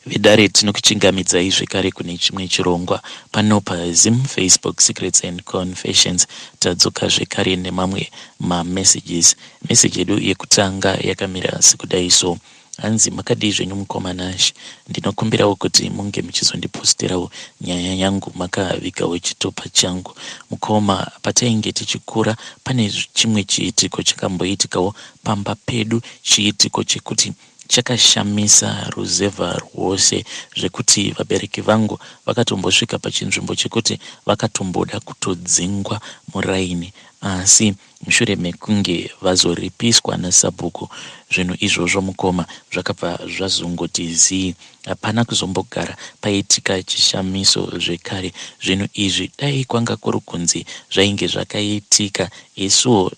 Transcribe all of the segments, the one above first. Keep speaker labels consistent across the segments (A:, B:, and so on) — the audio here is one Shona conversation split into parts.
A: Vedare, tinokuchingamidzai zvekare kune chimwe chirongwa pano paZim Facebook Secrets and Confessions. Tadzoka zvekare nemamwe mamessages. Message yedu yekutanga yakamira sekudai so. Hanzi, "Makadii zvenyu mukoma Nash? Ndinokumbirawo kuti munge muchizondiposterawo nyaya yangu makavigawo chitupa changu. Mukoma, patainge tichikura pane chimwe chiitiko chakamboitikawo pamba pedu, chiitiko chekuti chakashamisa ruzevha rwose, zvekuti vabereki vangu vakatombosvika pachinzvimbo chekuti vakatomboda kutodzingwa muraini. Asi mushure mekunge vazoripiswa nasabhuku, zvinhu izvozvo mukoma zvakabva zvazongoti zii. Hapana kuzombogara paitika chishamiso zvekare. Zvinhu izvi dai kwanga kuri kunzi zvainge zvakaitika isuwo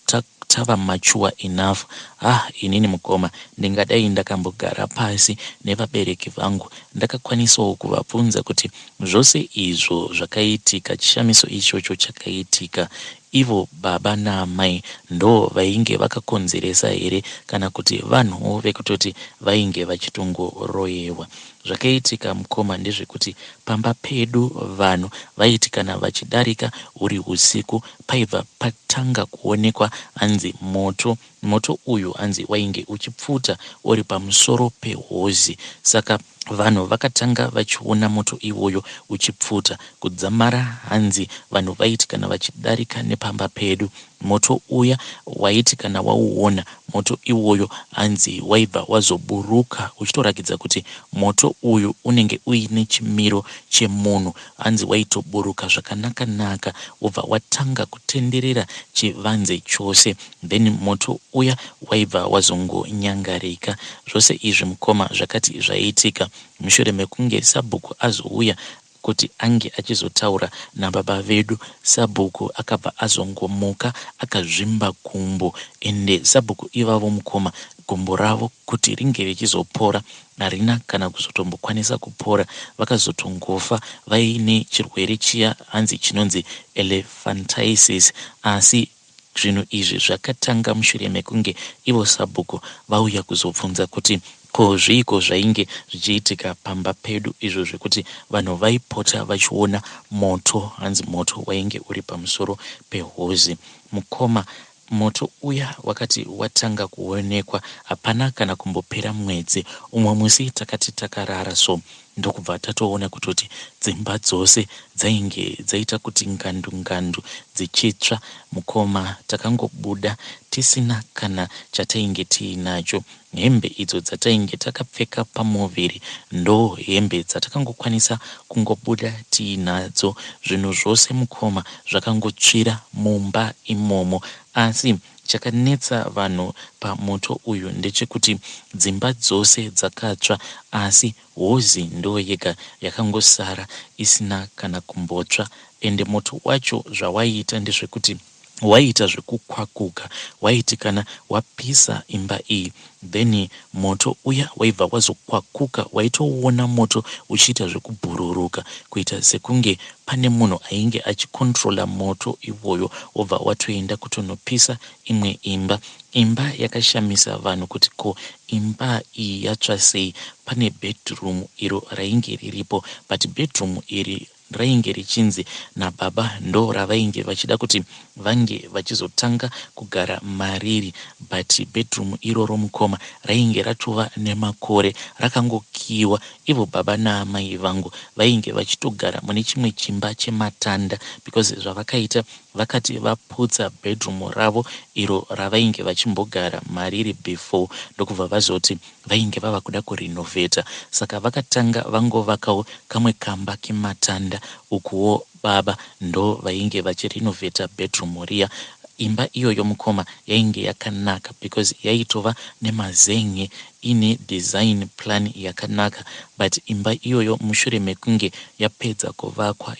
A: tava mature enough, ah, inini mukoma ndingadai ndakambogara pasi nevabereki vangu, ndakakwanisawo kuvabvunza kuti zvose izvo zvakaitika, chishamiso ichocho chakaitika, ivo baba naamai ndo vainge vakakonzeresa here, kana kuti vanhuwo vekutoti vainge vachitongoroyewa. Zvakaitika mukoma ndezvekuti pamba pedu vanhu vaiti kana vachidarika huri usiku, paibva patanga kuonekwa hanzi moto. Moto uyu hanzi wainge uchipfuta uri pamusoro pehozi. Saka vanhu vakatanga vachiona moto iwoyo uchipfuta kudzamara hanzi vanhu vaiti kana vachidarika nepamba pedu, moto uya waiti kana wauona moto iwoyo, hanzi waibva wazoburuka uchitorakidza kuti moto uyu unenge uine chimiro chemunhu. Hanzi waitoburuka zvakanaka-naka, wobva watanga kutenderera chivanze chose, then moto uya waibva wazongonyangarika. Zvose izvi mukoma zvakati zvaitika mushure mekunge sabhuku azouya kuti ange achizotaura nababa vedu. Sabhuku akabva azongomuka akazvimba gumbo, ende sabhuku ivavo mukoma, gumbo ravo kuti ringe richizopora harina kana kuzotombokwanisa kupora. Vakazotongofa vaine chirwere chiya hanzi chinonzi elephantiasis. Asi zvinhu izvi zvakatanga mushure mekunge ivo sabhuku vauya kuzobvunza kuti ko zviiko zvainge zvichiitika pamba pedu izvo zvekuti vanhu vaipota vachiona moto. Hanzi moto wainge uri pamusoro pehozi. Mukoma, moto uya wakati watanga kuonekwa, hapana kana kumbopera mwedzi. Umwe musi takati takarara so, ndokubva tatoona kutoti dzimba dzose dzainge dzaita kuti ngandu ngandu dzichitsva. Mukoma, takangobuda tisina kana chatainge tiinacho. Hembe idzo dzatainge takapfeka pamuviri ndo hembe dzatakangokwanisa kungobuda tiinadzo. Zvinhu zvose mukoma zvakangotsvira mumba imomo. Asi chakanetsa vanhu pamoto uyu ndechekuti dzimba dzose dzakatsva, asi hozi ndo yega yakangosara isina kana kumbotsva. Ende moto wacho zvawaiita ndezvekuti waiita zvekukwakuka. Waiti kana wapisa imba iyi, then moto uya waibva wazokwakuka. Waitoona moto uchiita zvekubhururuka, kuita sekunge pane munhu ainge achikontrola moto iwoyo, wobva watoenda kutonopisa imwe imba. Imba yakashamisa vanhu kuti ko imba iyi yatsva sei? Pane bedroom iro rainge riripo, but bedroom iri rainge richinzi nababa ndo ravainge vachida kuti vange vachizotanga kugara mariri. But bedroom iroro mukoma rainge ratova nemakore rakangokiwa. Ivo baba naamai vangu vainge vachitogara mune chimwe chimba chematanda, because zvavakaita, vakati vaputsa bedroom ravo iro ravainge vachimbogara mariri before, ndokubva vazoti vainge vava kuda kurenovheta, saka vakatanga vangovakawo kamwe kamba kematanda. Ukuwo baba ndo vainge vachirenovheta bedroom riya. Imba iyoyo mukoma yainge yakanaka because yaitova nemazenge, ine design plan yakanaka. But imba iyoyo mushure mekunge yapedza kuvakwa,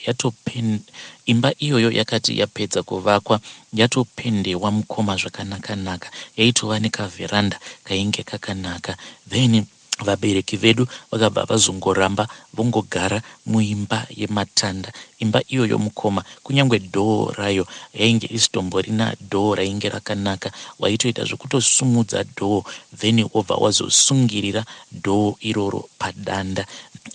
A: imba iyoyo yakati yapedza kuvakwa, yatopendewa mukoma zvakanaka-naka, yaitova nekavheranda kainge kakanaka, then vabereki vedu vakabva vazongoramba vongogara muimba yematanda. Imba iyoyo mukoma, kunyange dhoo rayo yainge isitomborina dhoo rainge rakanaka. Waitoita zvekutosumudza dhoo, then wobva wazosungirira dhoo iroro padanda.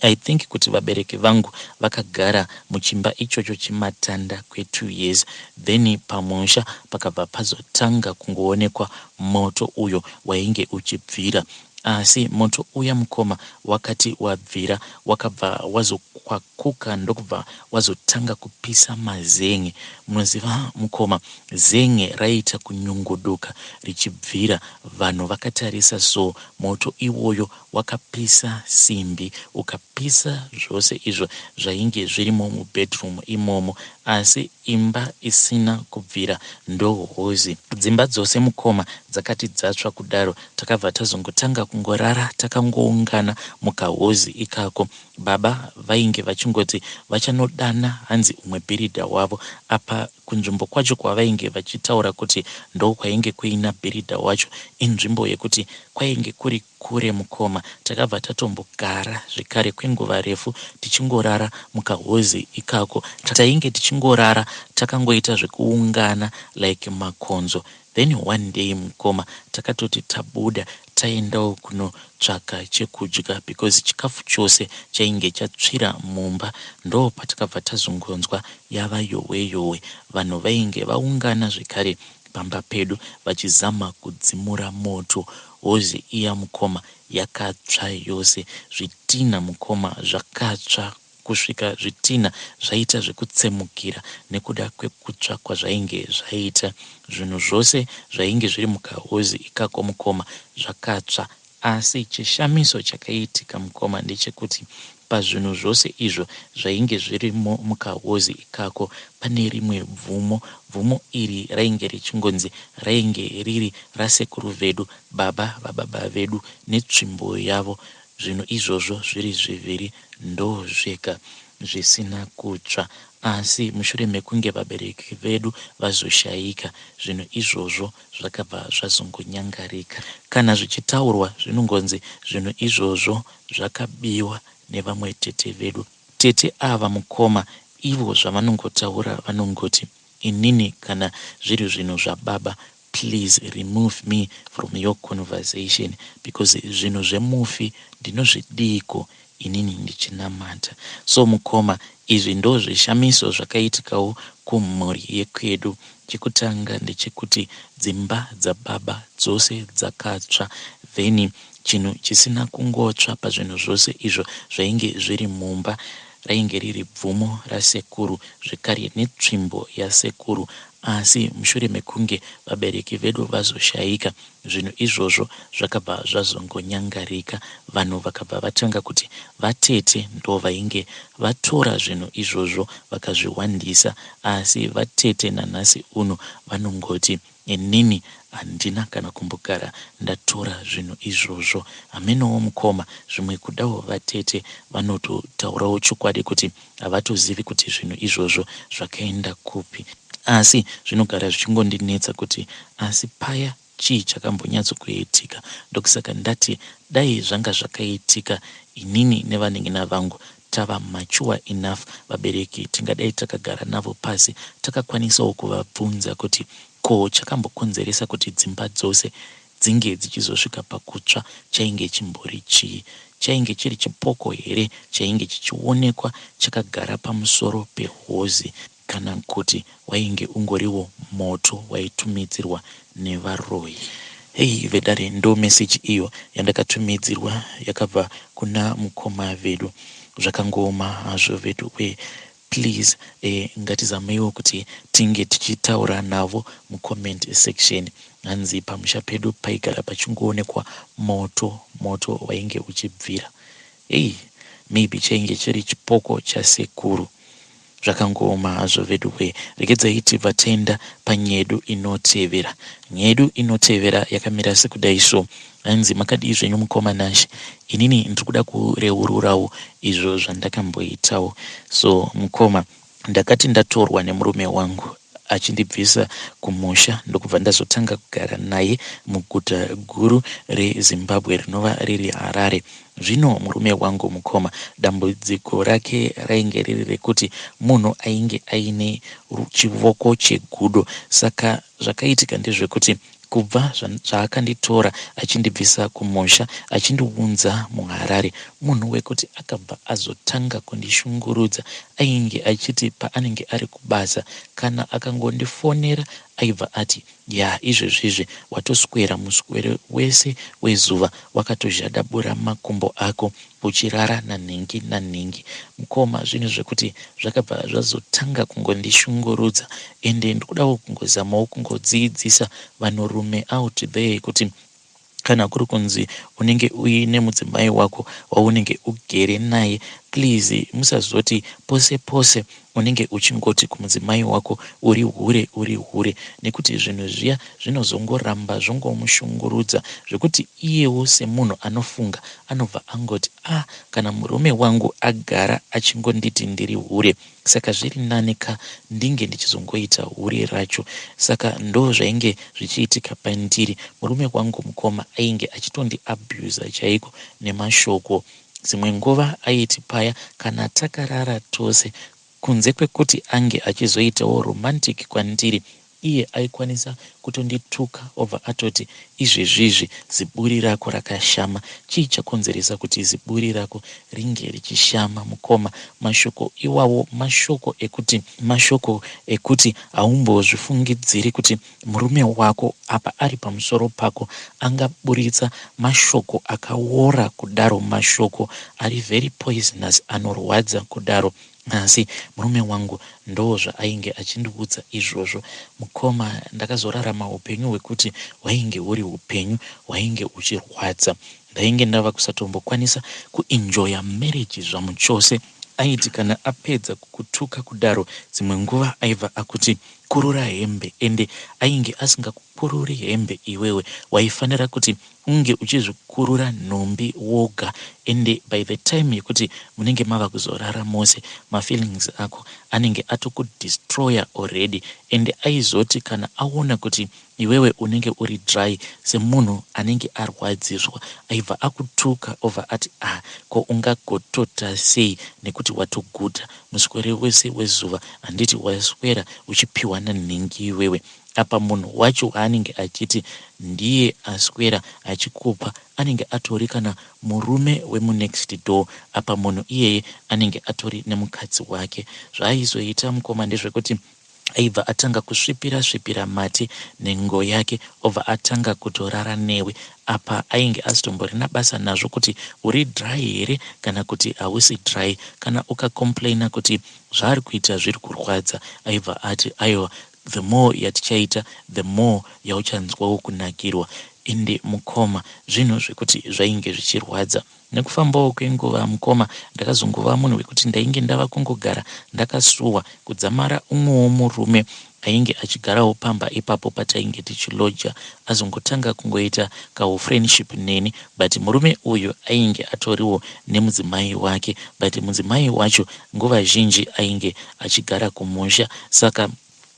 A: I think kuti vabereki vangu vakagara muchimba ichocho chematanda kwe2 years then pamusha pakabva pazotanga kungoonekwa moto uyo wainge uchibvira. Asi moto uya mukoma wakati wabvira wakabva wazokwakuka ndokubva wazotanga kupisa mazen'e. Munoziva mukoma zen'e raiita kunyunguduka richibvira vanhu vakatarisa so moto iwoyo wakapisa simbi ukapisa zvose izvo zvainge zvirimo mubedroom imomo asi imba isina kubvira ndohozi. Dzimba dzose mukoma dzakati dzatsva kudaro takabva tazongotanga kungorara takangoungana mukahozi ikako. Baba vainge vachingoti vachanodana hanzi umwe bhiridha wavo apa kunzvimbo kwacho kwavainge vachitaura kuti ndokwainge kuina bhiridha wacho inzvimbo yekuti kwainge kuri kure mukoma. Takabva tatombogara zvekare kwenguva refu tichingorara mukahozi ikako. Tainge tichingorara takangoita zvekuungana like makonzo. Then one day mukoma takatoti tabuda taendawo kunotsvaka chekudya because chikafu chose chainge chatsvira mumba ndopatakabva tazongonzwa yava yowe yowe. Vanhu vainge vaungana zvekare pamba pedu vachizama kudzimura moto. Hozi iya mukoma yakatsva yose. Zvitinha mukoma zvakatsva kusvika zvitinha zvaita zvekutsemukira nekuda kwekutsva kwazvainge zvaita. Zvinhu zvose zvainge zviri mukahozi ikako mukoma zvakatsva. Asi chishamiso chakaitika mukoma ndechekuti pazvinhu zvose izvo zvainge zvirimo mukahozi ikako pane rimwe bvumo. Bvumo iri rainge richingonzi rainge riri rasekuru vedu, baba vababa vedu netsvimbo yavo. Zvinhu izvozvo zviri zviviri ndozvega zvisina kutsva. Asi mushure mekunge vabereki vedu vazoshaika, zvinhu izvozvo zvakabva zvazongonyangarika. Kana zvichitaurwa zvinongonzi zvinhu izvozvo zvakabiwa nevamwe tete vedu. Tete ava mukoma ivo zvavanongotaura vanongoti inini kana zviri zvinhu zvababa please remove me from your conversation because zvinhu zvemufi ndinozvidiiko inini ndichinamata. So mukoma izvi ndozvishamiso zvakaitikawo kumhuri yekwedu. Chekutanga ndechekuti dzimba dzababa dzose dzakatsva then chinhu chisina kungotsva pazvinhu zvose izvo zvainge zviri mumba rainge riri bvumo rasekuru zvekare netsvimbo yasekuru asi mushure mekunge vabereki vedu vazoshaika zvinhu izvozvo zvakabva zvazongonyangarika vanhu vakabva vatanga kuti vatete ndovainge vatora zvinhu izvozvo vakazvihwandisa asi vatete nanhasi uno vanongoti inini handina kana kumbogara ndatora zvinhu izvozvo. Hamenowo mukoma zvimwe kudawo vatete vanototaurawo chokwadi kuti havatozivi kuti zvinhu izvozvo zvakaenda kupi. Asi zvinogara zvichingondinetsa kuti asi paya chii chakambonyatsokuitika. Ndokusaka ndati dai zvanga zvakaitika inini nevanin'ina vangu tava mature enough vabereki tingadai takagara navo pasi takakwanisawo kuvabvunza kuti ko chakambokonzeresa kuti dzimba dzose dzinge dzichizosvika pakutsva chainge chimbori chii? Chainge chiri chipoko here chainge chichionekwa chakagara pamusoro pehozi kana kuti wainge ungoriwo moto waitumidzirwa nevaroyi? Hei vedare ndo message iyo yandakatumidzirwa yakabva kuna mukoma vedu. Zvakangooma hazvo vedu wee. Please eh, ngatizameiwo kuti tinge tichitaura navo mucomment section. Hanzi pamusha pedu paigara pachingoonekwa moto, moto wainge uchibvira. Hey, maybe chainge chiri chipoko chasekuru. Zvakangooma hazvo veduwee. Regedzai tibva taenda panyedu inotevera. Nyedu inotevera yakamira sekudai so. Hanzi makadii zvenyu mukoma Nashe. Inini ndiri kuda kureururawo izvo zvandakamboitawo. So mukoma ndakati ndatorwa nemurume wangu achindibvisa kumusha ndokubva ndazotanga kugara naye muguta guru reZimbabwe rinova riri Harare. Zvino murume wangu mukoma dambudziko rake rainge riri rekuti munhu ainge aine chivoko chegudo saka zvakaitika ndezvekuti Kubva zvaakanditora achindibvisa kumusha achindiunza muHarare, munhu wekuti akabva azotanga kundishungurudza ainge achiti paanenge ari kubasa kana akangondifonera aibva ati Yaa izvezvizvi watoswera muswere wese wezuva wakatozhadabura makumbo ako uchirara nanhingi nanhingi. Mukoma zvinhu zvekuti zvakabva zvazotanga kungondishungurudza ende ndikudawo kungozamawo kungodziidzisa vanhurume out there kuti kana kuri kunzi unenge uine mudzimai wako waunenge ugere naye please musazoti pose pose unenge uchingoti kumudzimai wako uri hure uri hure nekuti zvinhu zviya zvinozongoramba zvongomushungurudza zvekuti iyewo semunhu anofunga anobva angoti ah kana murume wangu agara achingonditi ndiri hure Saka zviri nani ka ndinge ndichizongoita hure racho. Saka ndozvainge zvichiitika pandiri. Murume wangu mukoma ainge achitondi abuser chaiko nemashoko. Dzimwe nguva aiti paya kana takarara tose kunze kwekuti ange achizoitawo romantic kwandiri Iye aikwanisa kutondituka obva atoti izvezvizvi ziburi rako rakashama. Chii chakonzeresa kuti ziburi rako ringe richishama mukoma? Mashoko iwawo mashoko ekuti mashoko ekuti haumbozvifungidziri kuti murume wako apa ari pamusoro pako angaburitsa mashoko akawora kudaro mashoko ari very poisonous anorwadza kudaro. Asi murume wangu ndozvaainge achindiudza izvozvo. Mukoma ndakazorarama hupenyu hwekuti hwainge huri hupenyu hwainge huchirwadza. Ndainge ndava kusatombokwanisa kuenjoyer marriage zvamuchose. Aiti kana apedza kukutuka kudaro dzimwe nguva aibva akuti kurura hembe ende ainge asingakukururi hembe iwewe waifanira kuti unge uchizvikurura nhumbi woga ende by the time yekuti munenge mava kuzorara mose mafeelings ako anenge atokudestroyer already ende aizoti kana aona kuti iwewe unenge uri dry semunhu anenge arwadziswa aibva akutuka obva ati ah ko ungagotota sei nekuti watoguta muswere wese wezuva handiti waswera uchipiwa nanhingi iwewe Apa munhu wacho waanenge achiti ndiye aswera achikupa anenge atori kana murume wemunext door apa munhu iyeye anenge atori nemukadzi wake. Zvaaizoita mukoma ndezvekuti aibva atanga kusvipira svipira mate nhengo yake obva atanga kutorara newe. Apa ainge asitomborina basa nazvo kuti uri dry here kana kuti hausi dry. Kana ukacomplainer kuti zvaari kuita zviri kurwadza aibva ati aiwa The more yatichaita the more yauchanzwawo kunakirwa. Ende mukoma zvinhu zvekuti zvainge zvichirwadza. Nekufambawo kwenguva mukoma ndakazongova munhu wekuti ndainge ndava kungogara ndakasuwa kudzamara umwewo murume ainge achigarawo pamba ipapo patainge tichilodger azongotanga kungoita kahufriendship neni but murume uyu ainge atoriwo nemudzimai wake but mudzimai wacho nguva zhinji ainge achigara kumusha saka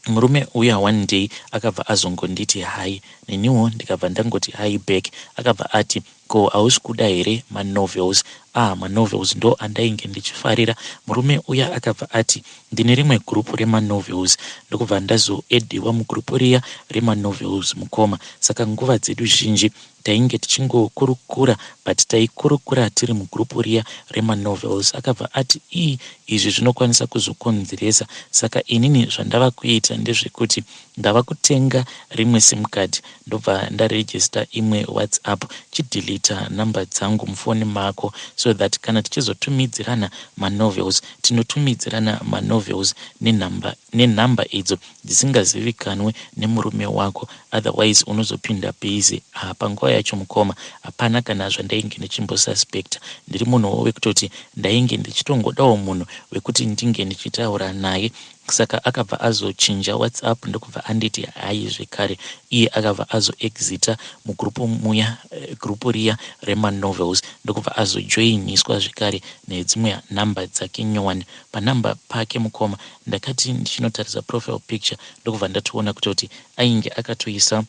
A: murume uya one day akabva azongonditi hi neniwo ndikabva ndangoti hi back akabva ati ko hausi kuda here manovels ah manovels ndo andainge ndichifarira murume uya akabva ati ndine rimwe group remanovels ndokubva ndazoediwa mugroup riya remanovels mukoma saka nguva dzedu zhinji Tainge tichingokurukura but taikurukura tiri mugroup riya remanovels. Akabva ati ii izvi zvinokwanisa kuzokonzeresa saka inini zvandava kuita ndezvekuti ndava kutenga rimwe sim card ndobva ndaregister imwe WhatsApp chideleter number dzangu mufoni mako so that kana tichizotumidzirana manovels tinotumidzirana manovels nenumber nenumber idzo dzisingazivikanwe nemurume wako otherwise unozopinda busy ah panguva yacho mukoma hapana kana zvandainge ndichimbosuspecta ndiri munhuwo wekutoti ndainge ndichitongodawo munhu wekuti ndinge ndichitaura naye saka akabva azochinja whatsapp ndokubva anditi hayi zvekare iye akabva azoexita mugroup muya group riya remanovels ndokubva azojoiniswa zvekare nedzimwe number dzake nyowani panumber pake mukoma Ndakati ndichinotarisa profile picture ndokubva ndatoona kutoti ainge akatoisa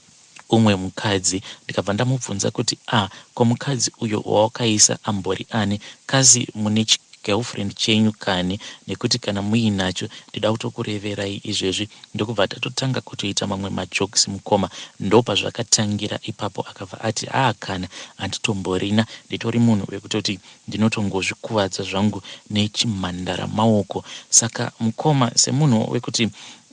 A: umwe mukadzi ndikabva ndamubvunza kuti ah ko mukadzi uyo wawakaisa ambori ani kasi mune Girlfriend chenyu kani? Nekuti kana muinacho ndida kutokureverai izvezvi. Ndokubva tatotanga kutoita mamwe majokes mukoma. Ndopazvakatangira ipapo. Akabva ati, "Aa, kana handitomborina, nditori munhu wekutoti ndinotongozvikuvadza zvangu nechimhandara maoko." Saka mukoma, semunhu wekuti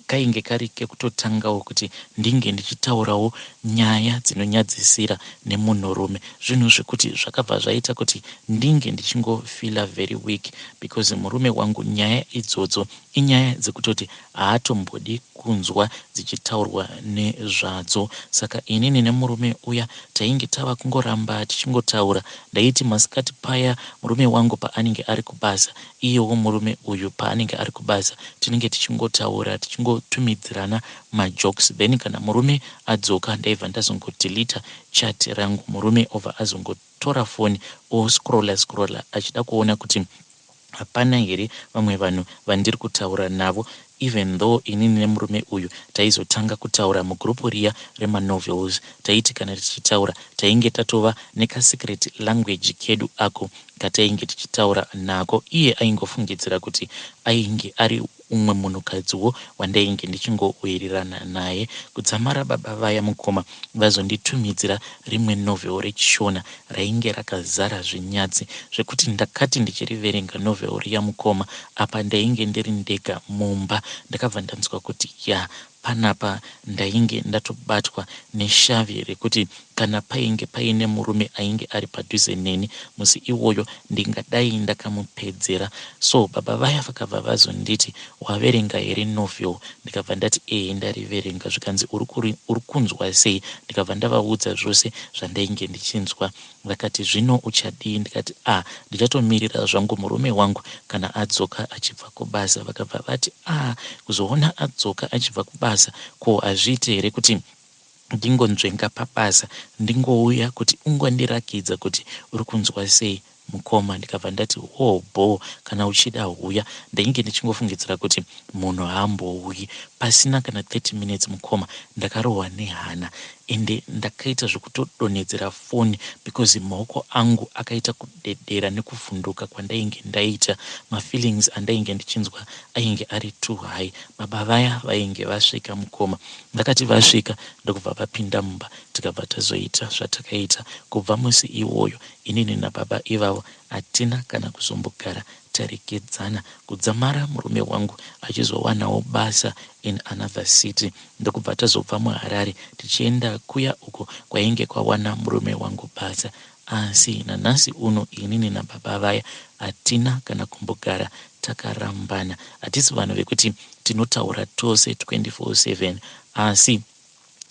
A: kainge kari kekutotangawo kuti ndinge ndichitaurawo nyaya dzinonyadzisira nemunhurume, zvinhu zvekuti zvakabva zvaita kuti ndinge ndichingofeela very weak, because murume wangu nyaya idzodzo inyaya dzekutoti haatombodi kunzwa dzichitaurwa nezvadzo. Saka inini nemurume uya tainge tava kungoramba tichingotaura. Ndaiti masikati paya murume wangu paanenge ari kubasa, iyewo murume uyu paanenge ari kubasa, tinenge tichingotaura, tichingotumidzirana majokes. Then kana murume adzoka, ndaibva ndazongodeleta chat rangu. Murume obva azongotora foni, oscrolla scrolla achida kuona kuti hapana here vamwe vanhu vandiri kutaura navo, even though inini nemurume uyu taizotanga kutaura mugurupu riya remanovels. Taiti kana tichitaura, tainge tatova nekasecret language kedu ako katainge tichitaura nako. Iye aingofungidzira kuti ainge ari umwe munhukadziwo wandainge ndichingowirirana naye. Kudzamara baba vaya, mukoma, vazonditumidzira rimwe novel reChishona rainge rakazara zvinyadzi, zvekuti ndakati ndichiriverenga novel riya, mukoma, apa ndainge ndiri ndega mumba, ndakabva ndanzwa kuti ya, panapa ndainge ndatobatwa neshavi rekuti kana painge paine murume ainge ari padhuze neni musi iwoyo, ndingadai ndakamupedzera. So baba vaya vakabva vazonditi, "Waverenga here novel?" Ndikabva ndati, "Ehe, ndariverenga." Zvikanzi, "Uri kunzwa sei?" Ndikabva ndavaudza zvose zvandainge ndichinzwa. Vakati, "Zvino uchadii?" Ndikati, "A ah, ndichatomirira zvangu murume wangu kana adzoka achibva kubasa." Vakabva vati, "A ah, kuzoona adzoka achibva kubasa, ko hazviiti here kuti ndingonzvenga pabasa, ndingouya kuti ungondirakidza kuti uri kunzwa sei?" Mukoma, ndikabva ndati, "Ho, bho, kana uchida huya." Ndainge ndichingofungidzira kuti munhu haambouyi. Pasina kana 30 minutes, mukoma, ndakarohwa nehana, ende ndakaita zvekutodonhedzera foni, because maoko angu akaita kudedera nekuvhunduka kwandainge ndaita. Mafeelings andainge ndichinzwa ainge ari too high. Baba vaya vainge vasvika, mukoma. Ndakati vasvika, ndokubva vapinda mumba, tikabva tazoita zvatakaita. Kubva musi iwoyo, inini nababa ivavo hatina kana kuzombogara tarekedzana, kudzamara murume wangu achizowanawo basa in another city, ndokubva tazobva muHarare tichienda kuya uko kwainge kwawana murume wangu basa. Asi nanhasi uno, inini nababa vaya hatina kana kumbogara takarambana. Hatisi vanhu vekuti tinotaura tose 24/7, asi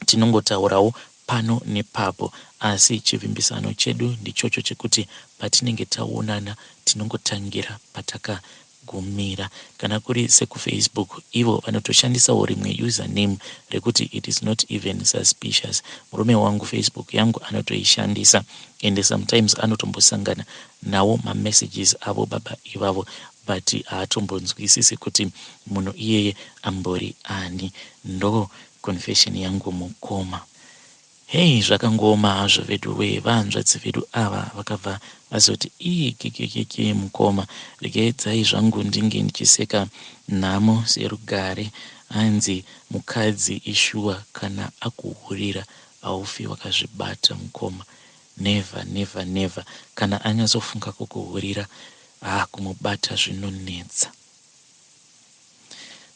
A: tinongotaurawo pano nepapo. Asi chivimbisano chedu ndichocho chekuti patinenge taonana, tinongotangira patakagumira. Kana kuri sekuFacebook, ivo vanotoshandisawo rimwe username rekuti it is not even suspicious. Murume wangu Facebook yangu anotoishandisa, ende sometimes anotombosangana nawo mamessages avo baba ivavo, but haatombonzwisisi kuti munhu iyeye ambori ani. Ndo confession yangu, mukoma. Hei, zvakangooma hazvo vedu wee. Vahanzvadzi vedu ava vakabva vazoti, "Ii, kikikiki, mukoma, regedzai zvangu ndinge ndichiseka nhamo serugare." Hanzi mukadzi ishuwa, kana akuhurira haufi wakazvibata, mukoma. Never, never, never. Kana anyatsofunga kukuhurira, ha, kumubata zvinonetsa.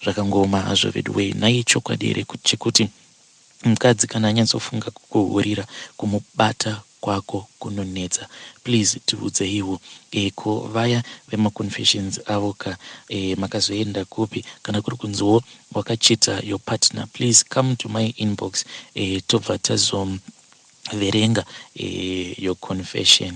A: Zvakangooma hazvo vedu wee. Nai, chokwadi here chekuti mukadzi kana anyatsofunga kukuhurira, kumubata kwako kunonetsa? Please tiudzeiwo. Ko vaya vemaconfessions avo ka, makazoenda kupi? Kana kuri kunziwo wakachita your partner, please come to my inbox, tobva tazoverenga your confession.